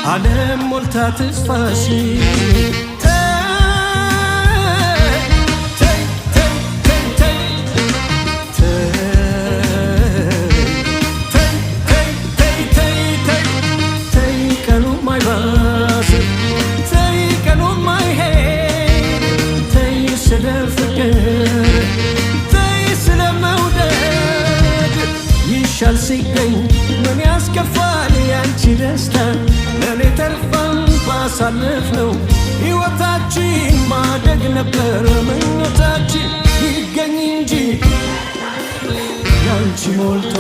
ዓለም ሞልታ ትስፋሽ። ተይ ተይ ተይ ተይ ተይ ተይ ተይ ተይ ተይ ተይ ተይ፣ ቀኑ ማይባስ፣ ተይ ቀኑ ማይሄድ፣ ተይ ስለ ፍቅር፣ ተይ ስለ መውደድ። ይሻል ሲገኝ ምን ያስከፋል ያንቺ ደስታ ለእኔ ተርፋም ባሳለፍ ነው ሕይወታችን ማደግ ነበር ምኞታችን ይገኝ እንጂ ያንቺ ሞልቶ።